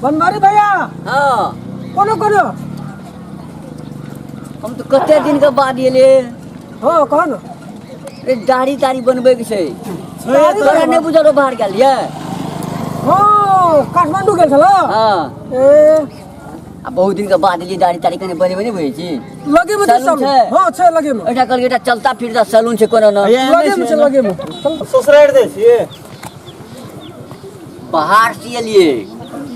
बनवारी भैया। हाँ। कोनो कोनो हम तऽ कते दिन के बाद एलियै। हाँ कह न। ए, दाढ़ी ताड़ी बनबै के छै। दाढ़ी तोरा नहि बुझल रहो बाहर गेल ये? हाँ, काठमांडू गेल छल। हाँ। ए आ बहुत दिन के बाद एलियै, दाढ़ी ताड़ी कने बनेबै नहि बुझै छी। लगे में छै सैलून सैलून। छै? हाँ छै लगे में। एहिठाम कहलकै एकटा चलता फिरता सैलून छै कोनो न। लगे में छै, लगे में। चल। ससुरारि दै छियै। बाहर से एलियै,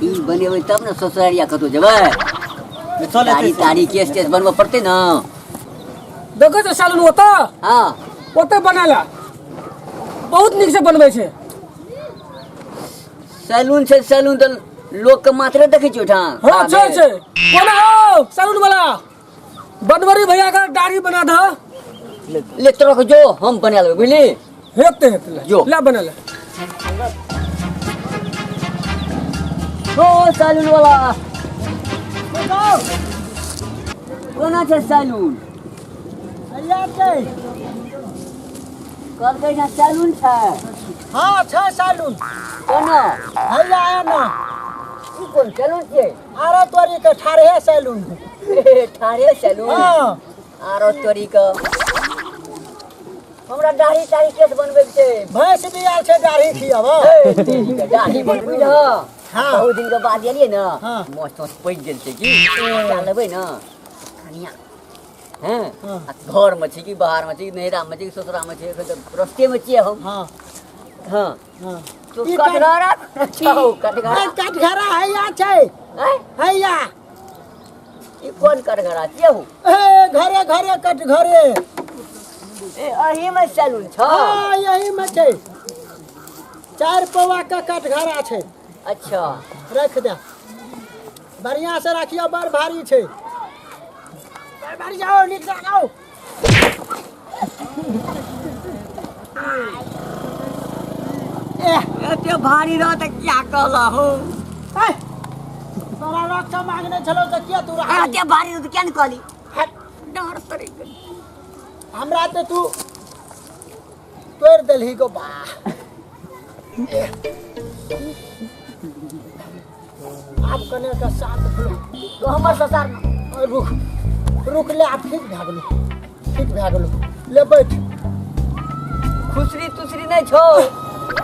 ई बनेबै तब ने ससुरारिया कतौ जेबै। चल दाढ़ी ताड़ी केस तेस बनबऽ पड़तै ने। देखै छै सैलून ओतऽ? हाँ। ओतऽ बनेला बहुत नीक से बनबै छै। सैलून छै, सैलून तऽ लोक के मात्रे देखै छियै ओहिठाम। हाँ छै छै। कोना हो सैलून वाला बनवरी भैया का दाढ़ी बना दह। ले तोरा के जो हम बना लेबै, बुझली? हेतै हेतै ले। जो। ले बना ले। हो सैलून वाला कोना छै सैलून? कहलकै ना सैलून छै। हाँ छै सैलून। कोना? हैया आया ना। ई कोन सैलून छियै? आरो तोरी के ठाढ़े सैलून। ठाढ़े सैलून? हाँ। आरो तोरी के हमरा दाढ़ी ताढ़ी केस बनबै के छै। भैंस भी आयल छै दाढ़ी खियाब। हे, तेरी के दाढ़ी बनबै न। हाँ। बहुत दिन के बाद एलियै न। हाँ। मोछ तोछ पकि गेल छै की। बच्चा लेबै न कनिया। हैं? हाँ। आ घर में छी कि बाहर में छी कि नैहरा में छी कि ससुरा में छी, एखन तऽ रस्ते में छियै हम। हाँ। हाँ। हाँ। तो ई कटघरा छौ, कटघरा। ए, कटघरा हैया छै। हैं? हैया। ई कोन कटघरा छियै हौ? ए, घरे घरे कटघरे। ए, अही में सैलून छौ? हाँ, यही में छै। 4 पौआ के कटघरा छै। अच्छा। रख दे, बढ़िया से राखियो, बड़ भारी छै। बड़ भारी जाओ, नीक से राखो। ए, एते भारी रह तऽ क्या कहला हो? ए, तोरा रख के मांगने छलौ तऽ किया तू राख? एते भारी रह तऽ किया ने कहली? हट। डर तोरे के। हमरा तऽ तू तोड़ि देलही गो बा। आब कने के शांत भेलो। तो हमर ससार न। रुक रुक, ले आब ठीक भए गेलो, ठीक भए गेलो, ले बैठ। खुसरी तुसरी नहि छौ?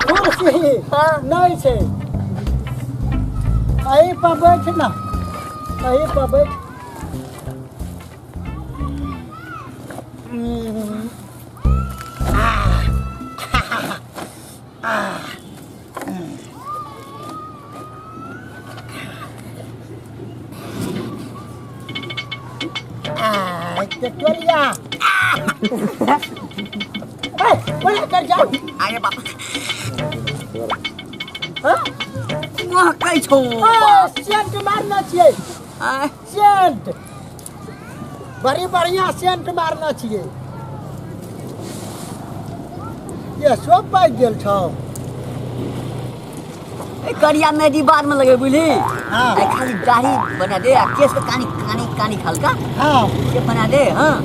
कुर्सी हाँ। नहीं छै। अही पर बैठ ना, अही पर बैठ। आ, टेटोरिया। ए, बोला कर जाओ। अरे बाप। हाँ? महकै छौ। ए, सेंट मारना छियै। आँय? सेंट। बड़ी बढ़िया सेंट मारना छियै। ये सब पाकि गेल छौ। ए, करिया मेहंदी बाद में लगे बुझली? हाँ। ए, खाली दाढ़ी बना दे आ केस के कानी कानी कानी हल्का। हाँ। से बना दे, हाँ।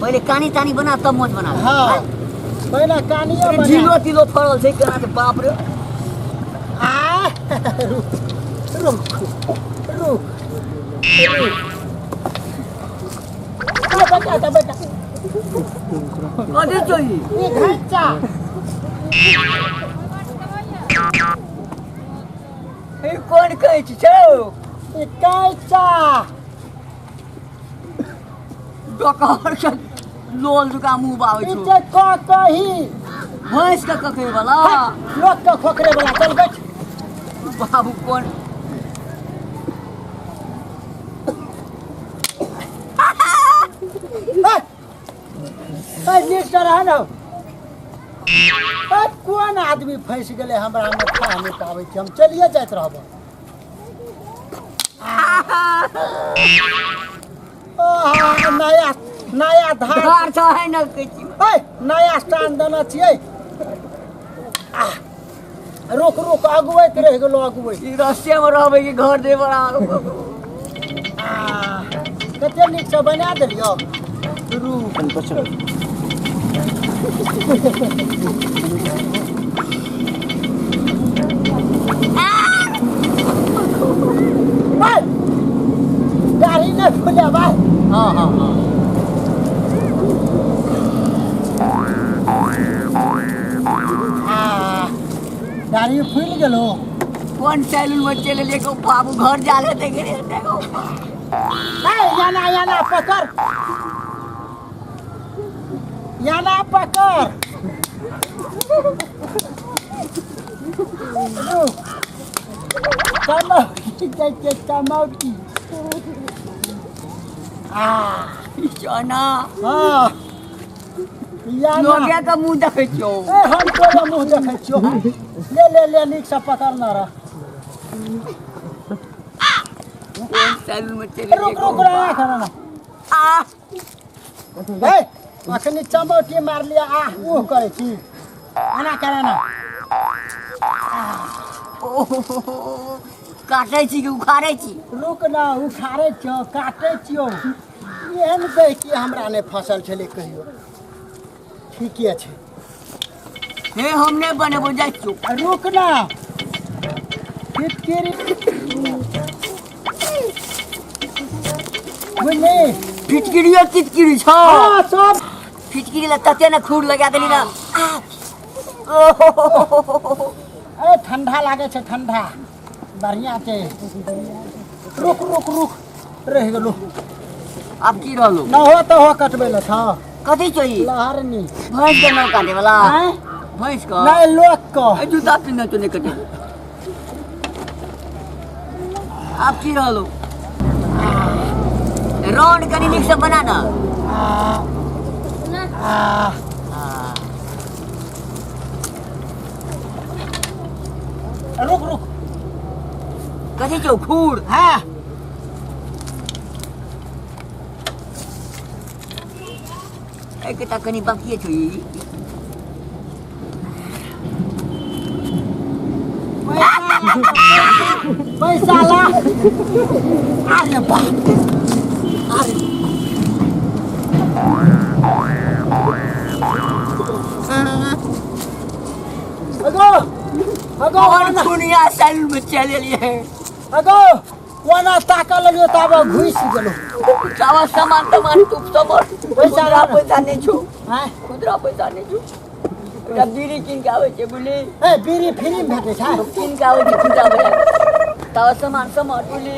पहले कानी तानी बना तब मोछ बना दे। हाँ। पहले कानियो अरे बना। झिलो तिलो फड़ल छै केना छै, बाप रे। आ, रुक, रुक, रुक, रुक। आ, बेटा, बेटा, बेटा। कथी छौ ई? ई घंटा। ई कोन कहै छी छौ? ई कैचा। डकहर के लोल जुका मुँह बाबै ई छौ। जे क कही। भैंस के ककरे वाला। हट, लोक के खोखरे वाला, चल बैठ। बाबू कोन? ए, ए, नीक से रह न। ए, कोन आदमी फंसि गेलै हमरा में खा नहि पाबै छी, हम चलिए जाइत रहब। ओहा, नया नया धार। धार छ है न कहै छी। ए, नया स्टैंड देने छियै। आह, रुक रुक, अगुवैत रहि गेलो, अगुवैत। ई रस्ते में रहबै कि घर दे बड़ा। आह, कते नीक से बना देलियौ। रुक। दाढ़ी फूलि गेलो। कोन सैलून में चलि एलियै गो बाबू, घर जा ले देखे रे देखो। ए याना याना पकड़, याना पकड़। रुक। चमौटी जाइ छै, चमौटी। आ चना। हाँ याना। लोगे के मुँह देखै छियौ। ए हम तोरा मुँह देखै छियौ। ले ले ले, नीक से पकड़ना रह। कोन सैलून में चलि एलियै रुक गो रुक रह ना। आ ए अखनी चमौटी मारलियै, आ ऊह करै छी, एना करे ना। ओहो, काटै छी कि उखाड़ै छी? रुक ना, उखाड़ै छियौ, काटै छियौ। एहन गहिकी हमरा नहि फसल छलै कहियो। ठीके छै। हे हम नहि बनेबो, जाइ छियौ। रुक ना, फिटकिरी बुझली? फिटकिरियो तितकिरी छौ? हाँ सब। फिटकिरी लए तते ने खूर लगा देली ना। ओहो, अरे ठंडा लागे छै, ठंडा बढ़िया छै। रुक रुक रुक, रहि गेलो। आब की रहलो? न हो तऽ हो कटबै लए छौ। कथी छौ ई? लहरनी। भैंस के नाम काटे वाला? आँय? भैंस के? नहि, लोक के। ए, जूता पिन्ह तो नहीं कटे। आब की रहलो? राउंड कनी नीक से बना ना। आ रुक रुक। कथी छौ खूर? हाँ एक तऽ कनी बाकिए छौ ई। पैसा ला। अरे बाप, अरे अगो अगो। कोन खुनिया सैलून में चलि एलियै? अगो ओना ताकऽ लगलियो ताबे घुसि गेलो। चावा सामान तमान तू समर। पैसा खुदरा ला। पैसा नहि छौ। आँय? खुदरा पैसा नहि छौ। एकटा बीड़ी कीन के आबै छै, बुझली? ए बीड़ी फ्री मे भेटै छै? कीन के आबै छै खुदरा बजार। तावा सामान समर, बुझली?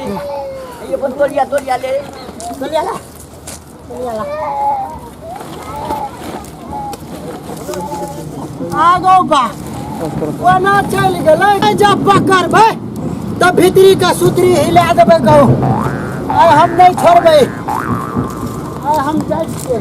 ई अपन तोलिया तोलिया ले। तोलिया ला, तोलिया ला। आगो बा, ओना चलि गेलै। जब पकड़बै तऽ भीतरी के सुतरी हिला देबै। कहू, आइ हम नहि छोड़बै, आइ हम जाइ छियै।